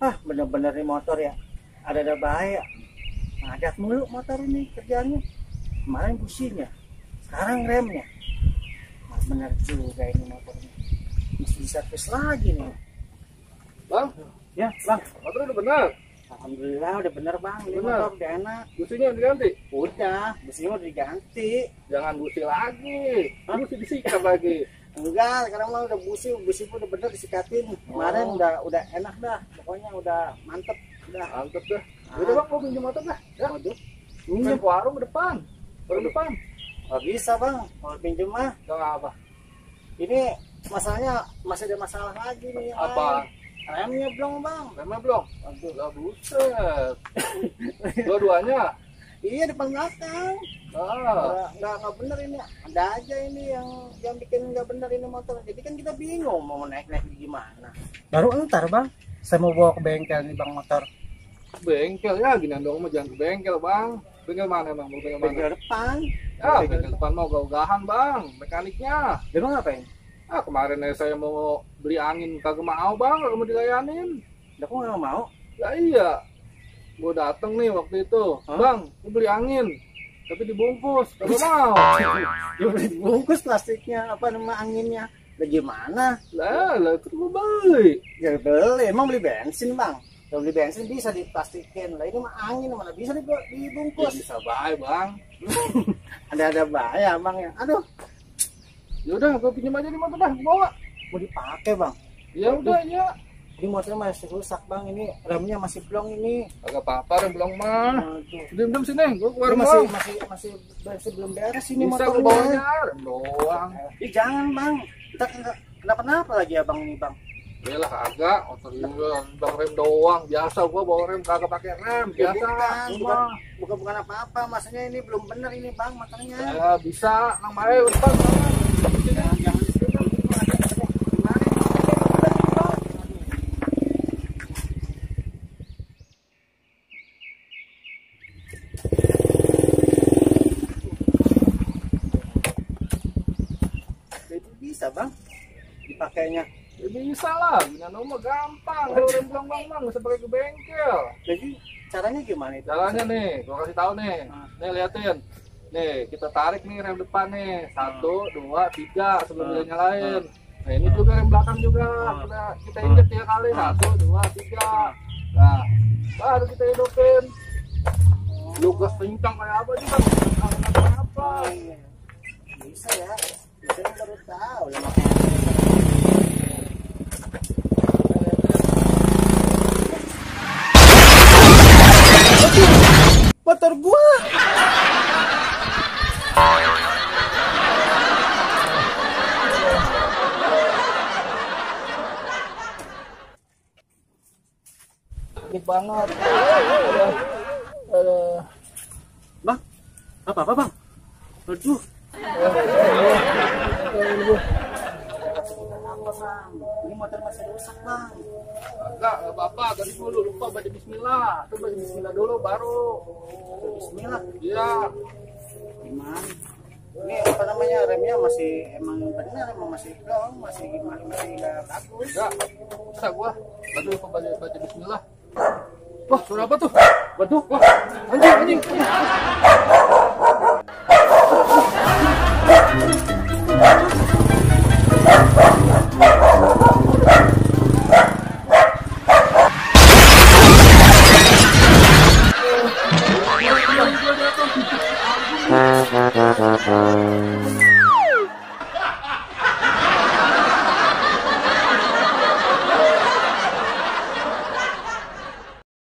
Ah, bener-bener nih motor ya. Ada bahaya. Ngadat mulu motor ini kerjaannya. Kemarin businya, sekarang remnya. Nah, bener juga ini motornya. Mesti servis lagi nih. Bang, Ya, Bang. motor udah benar. Alhamdulillah udah bener, Bang. Ini Bener. motor udah enak. Businya diganti. Udah, businya udah diganti. Jangan busi lagi. Busi disikat lagi. Enggak, sekarang mah udah busi pun udah bener disikatin. Kemarin udah enak dah. Pokoknya udah mantep. Udah. Mantep dah. Udah bang, mau pinjam motor dah. Ya. Waduh. Pinjam ke warung ke depan. Warung depan. Nggak bisa, Bang. Kalau pinjem mah. Gak apa. Ini masalahnya masih ada masalah lagi nih. yang Apa? lain. Remnya belum, Bang. Remnya belum? Aduh, lah buset. Dua-duanya? Iya, depan belakang. Nggak bener ini. Ada aja ini yang bikin nggak bener ini motor. Jadi kan kita bingung mau naik gimana. Baru entar, Bang. Saya mau bawa ke bengkel nih, Bang, motor. Bengkel ya, gini dong mah jangan ke bengkel bang. Bengkel mana bang? Mau bengkel mana? Bengkel depan. Ya, bengkel depan mau gaugahan bang, mekaniknya. Dia mau ngapain? Ah kemarin saya mau beli angin kagak mau bang, kagak mau dilayanin. Dia kok nggak mau? Ya iya, gue dateng nih waktu itu, bang, gue beli angin, tapi dibungkus, kagak mau. Ya udah dibungkus plastiknya, apa nama anginnya? Lah gimana? Lah itu gue beli. Ya beli, emang beli bensin, Bang. Kalau beli bensin bisa diplastikin. Lah ini mah angin mana bisa Ya, dibungkus. bisa baik bang. Ada bahaya, Bang ya. Aduh, Ya udah, gue pinjam aja di motor dah, bawa. mau dipakai, Bang. Ya udah ya. Ini motornya masih rusak, Bang. Ini remnya masih blong ini. Kagak apa-apa, rem belum mah. Aduh. Diam-diam sini, gue keluar Ini doang. masih belum beres ini Bisa gue motornya. bawanya, rem doang. Jangan, Bang. Kenapa lagi ya, Bang, ini, Bang? Ya lah kagak, motor juga bang rem doang. Biasa gue bawa rem kagak pakai rem, Ya, biasa. bukan apa-apa. Maksudnya ini belum benar ini, Bang, motornya. Ya bisa, namanya depan. Jangan di sini, Bang. Ini ada gimana? Itu bisa, Bang, dipakainya. Ya bisa lah, gini mah gampang. Kalau rem belum bang, nggak usah pakai ke bengkel. Jadi caranya gimana itu? Caranya nih, gue kasih tahu nih. Nih liatin. Nih kita tarik nih rem depan nih. 1, 2, 3 sebelum dia nyalain. Nah ini juga rem belakang juga. Kita injek 3 kali. 1, 2, 3. Nah baru kita hidupin. Lu gas kencang kayak apa juga? Apa? Bisa ya. Bisa baru tahu lah. Motor gua. Sakit banget. Bang, apa Bang? Aduh. Ini motor masih rusak, Bang. Enggak apa-apa. Tadi dulu lupa baca bismillah. Itu baca bismillah dulu baru. Bismillah. Iya. Gimana? Ini apa namanya, remnya masih emang benar, emang masih dong, masih nggak bagus. Enggak. Bisa gua. Tadi lupa baca bismillah. Wah, suara apa tuh? Waduh, wah. Anjing.